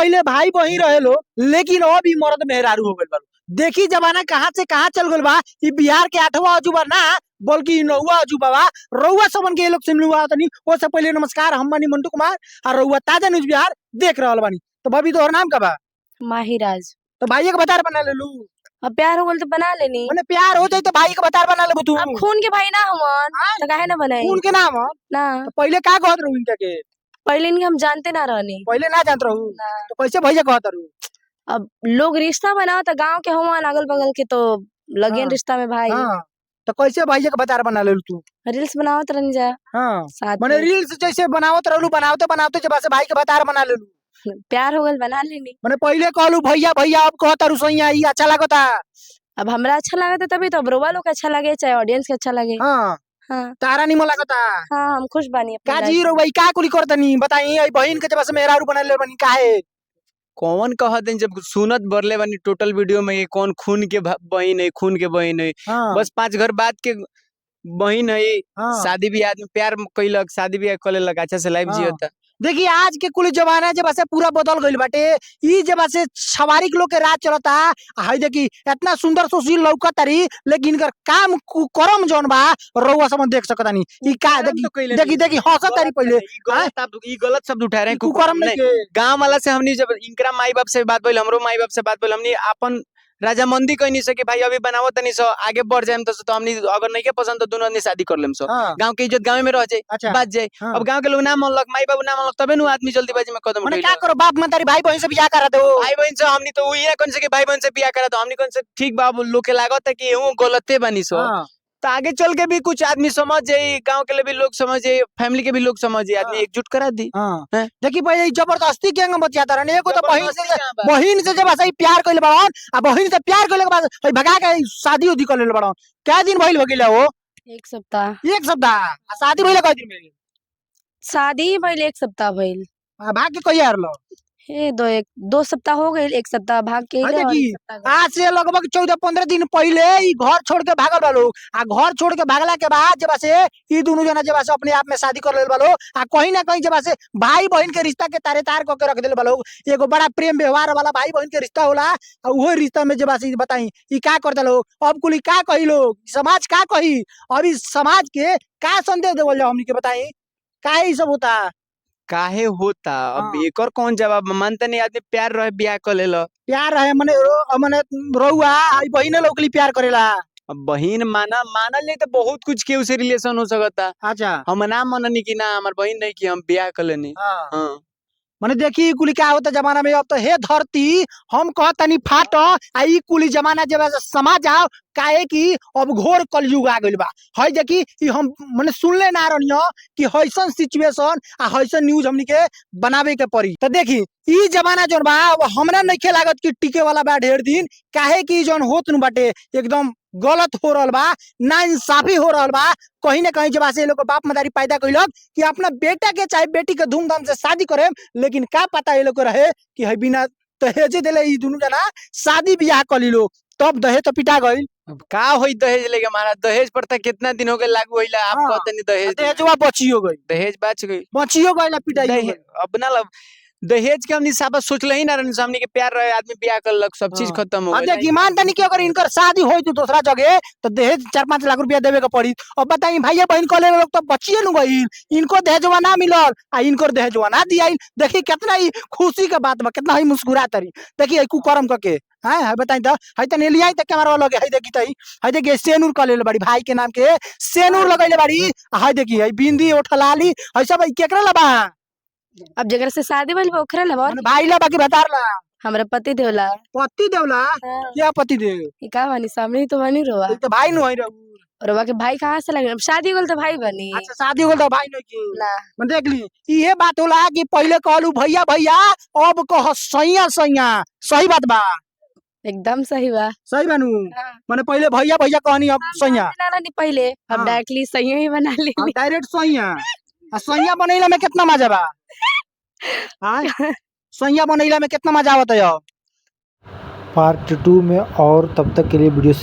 पहले भाई बहिन रहे लो, लेकिन अब ई मर्द मेहरारू हो गइल बा। देखी जमाना कहाँ से कहाँ चल गइल बा। ई बिहार के आठवां अजूबा ना बल्कि ई नौवा अजूबा बा। रउआ सबन के ये लोग से मिलुआ तनी। ओसे पहले नमस्कार, हम बानी मंटू कुमार और रउआ ताजा न्यूज बिहार देख रहल बानी। तो भाभी तोहर नाम का बा? माहिराज। तो भाई के बतार बना लेलू? अब प्यार हो गइल तो बना लेनी। मने प्यार हो जाई तो भाई के बतार बना लेबू तू? अब खून के भाई ना हमन हाँ? तो काहे ना बनाई? खून के नाम ह? ना। तो पहले का कहत रहू इनका के? पहले इनके हम जानते ना रहनी। पहले ना जानत रहू? ना। तो कैसे भैया कहत रहू? अब लोग रिश्ता बनाओ तो गांव के हमन अगल बगल के तो लगे हाँ। रिश्ता में भाई। हाँ, तो कैसे भैया के बतार बना लेलू तू? रील्स बनावत रहनी जा। हाँ। साथ मने में। रील्स जैसे बनावत रहलू, बनावते बनावते जब से भाई के बतार बना लेलू। प्यार हो गइल बना लेनी। मने पहले कहलू भैया भैया, अब कहत रहू सैया, ई अच्छा लागता। अब हमरा अच्छा लागता तभी तो अब रोवा लोग के अच्छा लगे चाहे ऑडियंस के अच्छा लगे। हाँ। हाँ। तारा निमन लागता। हाँ, हम खुश बानी अपने का लाइफ जी में। रउआ ई का कुली करतनी बताई? ई बहिन के जब से मेहरारू बना ले बनी काहे? कौन कहत हन जब सुनत बरले बानी टोटल वीडियो में ये कौन खून के बहिन है, खून के बहिन है। हाँ। बस 5 घर बाद के बहिन है। हाँ। शादी ब्याह में प्यार कैलक, शादी ब्याह कर लेलक, अच्छा से लाइफ हाँ। जियता। देखिए आज के कुल जमाना जब से पूरा बदल गइल बाटे। ई जब से छवारी के लोग के राज चलता। हाय देखी इतना सुंदर सुशील लौकतारी, लेकिन इनकर काम कुकर्म जौन बा रउआ सब देख सकतानी। ई का कुकर्म देखी तो कइले देखी नहीं। देखी हंसतारी पहले। ई गलत आप ई गलत शब्द उठा रहे हैं, ई कुकर्म नहीं। नहीं के। गांव वाला से हमनी जब इनकरा माई बाप से बात भइल, हमरो माई बाप से बात भइल, हमनी अपन राजामंदी कइनी से कि भाई अभी बनावत तनी सो आगे बढ़ जाएम तो हमनी अगर नहीं के पसंद तो दोनों आदमी शादी कर लेम सो। हाँ। गांव के इज्जत गांव में रह जाए, अच्छा। बात जाए। हाँ। अब गांव के लोग ना मानलक, माई बाबू ना मानलक, तबे नु आदमी जल्दीबाजी में कदम मने उठैलक। का करो, बाप मतारी भाई बहन से बियाह करा दो। भाई बहन से हमनी तो उही ना कौन से कि भाई बहन से बियाह करा दो, हमनी कौन से ठीक बा। अब लोग के लागत है कि एहू गलते बानी सो। हाँ। तो आगे चल के भी कुछ आदमी समझ जाई, गांव के लिए भी लोग समझ जाई, फैमिली के भी लोग समझ जाई, आदमी हाँ। एकजुट करा दी। हाँ। हैं? देखी पहले ई जबरदस्ती के अंग बतियाता रहने। एगो तो बहिन से जबरदस्ती कहाँ बा? बहिन से जब ऐसे ही प्यार कइले बड़न, आ बहिन से प्यार कइले के बाद हई भगा के शादी उदी कर लेले बड़न। कै दिन भइल हो गेल हो? एक सप्ताह। एक सप्ताह। आ शादी भइल कै दिन में? शादी भइल एक सप्ताह भइल। आ भाग के कहिया आरलो? ए दो एक दो सप्ताह हो गइल, एक सप्ताह भाग के हाँ अइले और देखी, एक सप्ताह गइल। आज से लगभग 14-15 दिन पहले ई घर छोड़ के भागल बा लोग। आ घर छोड़ के भागला के बाद जब से ई दोनों जना जब से अपने आप में शादी कर लेल बा लोग, आ कहीं ना कहीं जब से भाई बहन के रिश्ता के तारे तार करके रख देले बा लोग। एगो बड़ा प्रेम व्यवहार वाला भाई बहन के रिश्ता होला, आ उहो रिश्ता में जब से बताई ई का करता लोग। अब कुल ई का कही लोग, समाज का कही, और इस समाज के का संदेश देवल जाओ हमनी के बताई काहे ई सब होता? काहे होता? अब हाँ। एकर कौन जवाब मानते नहीं आदमी प्यार रहे ब्याह कर लेला। प्यार रहे मने मने रउआ आई बहिने लोग के लिए प्यार करेला। अब बहिन माना मानल नहीं तो बहुत कुछ के उसे रिलेशन हो सकता। अच्छा। हम ना मननी कि ना हमार बहिन नहीं कि हम ब्याह कर लेनी। हाँ। हाँ। मने देखी कुली क्या होता जमाना में। अब तो हे धरती हम कहतनी फाट, आ ई कुली जमाना जब ऐसे समा जाओ, काहे कि अब घोर कलयुग आ गइल बा। हई देखी ई हम मने सुनले ना रहनियो कि हईसन सिचुएशन आ हईसन न्यूज हमनी के बनावे के पड़ी। तो देखी ई जमाना जोन बा अब हमरा नइखे लागत कि टिके वाला बा ढेर दिन, काहे कि जोन होत नु बाटे एकदम गलत हो रहल बा, ना इंसाफी हो रहल बा। कहीं ना कहीं जब से लोग बाप मदारी पैदा कैलक कि अपना बेटा के चाहे बेटी के धूमधाम से शादी करे, लेकिन का पता ये लोग के रहे कि है बिना दहेजे देले ई दुनू जना शादी बियाह कर ली लोग, तब दहेज तो पिटा गइल। अब का होई दहेज लेके महाराज? दहेज पर तक कितना दिन हो गए लागू होइला, आप हाँ। कहते नहीं दहेज देना। दहेजवा बचियो गइल। दहेज बच गई, बचियो गइल आ पिटाइयो दहेज गइल। अब ना लब दहेज के हमनी साबा सोचले ही ना रहनी, हमनी के प्यार रहे आदमी ब्याह कर लक सब चीज हाँ। खत्म हो अब गइल। देखी मान तनी कि अगर इनकर शादी होई तो दूसरा जगह तो दहेज 4-5 लाख रुपया देवे के पड़ी। अब बताई भैया बहन कले लोग तो बचिए नु गइल, इनको दहेजवा ना मिलल आ इनकर दहेजवा ना दियाइल। देखी कितना ही खुशी के बात बा, कितना ही मुस्कुरा तरी। देखी ई कुकर्म करके हां है बताई त है त नेलियाई त कैमरा लगे है। देखी तई है देखी सेनूर क लेले बाड़ी, भाई के नाम के सेनूर लगैले बाड़ी। आ है देखी है बिंदी ओठलाली है सब ई केकरा ला बा? अब जेकरा से शादी भइल बा ओकरा ला बा। मने भाई ला बाकी बतार ला? हमरा पति देवला। पति देवला? हाँ। क्या पति देव? ई का बानी सामने ही तो बानी रोवा। ई त भाई नु है रे। रोवा के भाई कहाँ से लगे? अब शादी हो गइल तो भाई बनी। अच्छा शादी हो गइल तो भाई नहीं की। ना। मन देख ली इहे बात होला कि पहले कहलू भैया भैया, अब कह सैया सैया। सही बात बा? एकदम सही बा। सही बानू? हाँ। माने पहले भैया भैया कहनी अब सैया। ना ना नहीं पहले, अब हाँ। डायरेक्टली सैया ही बना ली। अब डायरेक्ट सैया। आ सैया बनैला में कितना मजा बा? हाँ? सैया बनैला में कितना मजा आवत है? पार्ट 2 में, और तब तक के लिए वीडियो